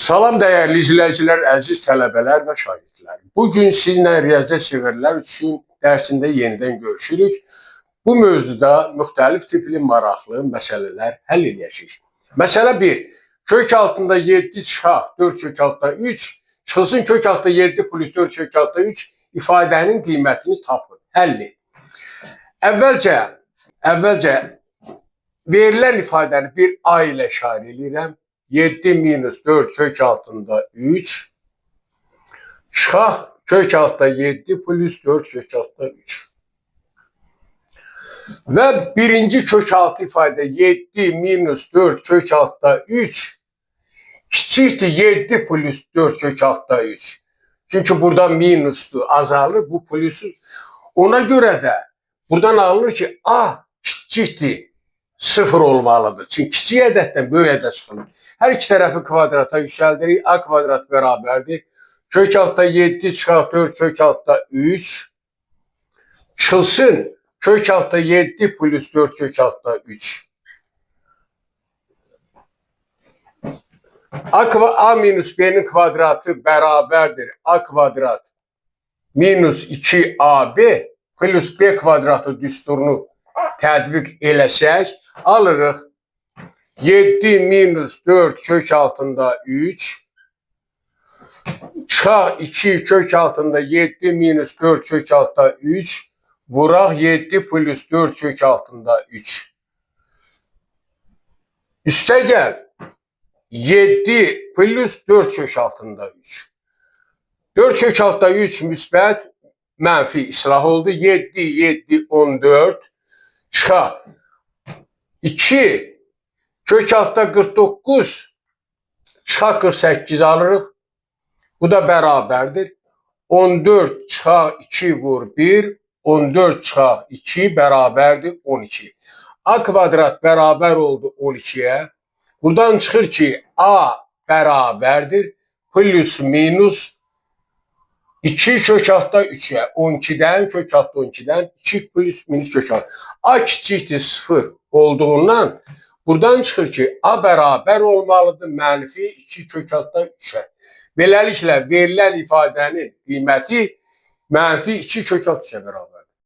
Salam dəyərli izləyicilər, əziz tələbələr və şagirdlər. Bugün sizinlə riyaziyyat sevərlər üçün dərsində yenidən görüşürük. Bu mövzuda müxtəlif tipli maraqlı məsələlər həll eləyəcəyik. Məsələ 1. Kök altında 7 çıxaq 4 kök altında 3, çıxılsın kök altında 7 plus 4 kök altında 3 ifadənin qiymətini tapın. Həlli. Əvvəlcə verilən ifadəni bir A ilə işarə eləyirəm. 7 minus 4 kök altında 3 çıxaq kök altında 7 plus 4 kök altında 3. Və birinci kök altı ifadə 7 minus 4 kök altında 3 kiçikdir 7 plus 4 kök altında 3. Çünki burada minusdur, azalır, bu plusu. Ona görə də buradan alınır ki A kiçikdir 0 olmalıdır. Çünki kiçik ədəddən böyük ədəd çıxılır. Hər iki tərəfi kvadrata yüksəldirik. A kvadrat bərabərdir. Kök altda 7 çıxaq 4 kök altda 3. Çıxılsın kök altda 7 plus 4 kök altda 3. A minus B'nin kvadratı bərabərdir. A kvadrat minus 2AB plus B kvadratı düsturunu tətbiq eləsək, alırıq 7 minus 4 kök altında 3, çıxaq 2 kök altında 7 minus 4 kök altında 3, vuraq 7 plus 4 kök altında 3. Üstə gəl 7 plus 4 kök altında 3. 4 kök altında 3 müsbət, mənfi islah oldu. 7, 7, 14. Çıxaq 2 kök altda 49 çıxaq 48 alırıq. Bu da bərabərdir. 14 çıxaq 2 vur 1, 14 çıxaq 2 bərabərdir 12. A kvadrat bərabər oldu 12-yə. Buradan çıxır ki A bərabərdir plus minus 2 kök altda 3'e, 12'den kök altda 12'den 2 plus minus kök altı. A kiçikdir 0 olduğundan buradan çıxır ki A bərabər olmalıdır mənfi 2 kök altda 3'e. Beləliklə verilən ifadənin qiyməti mənfi 2 kök altı 3'e bərabər.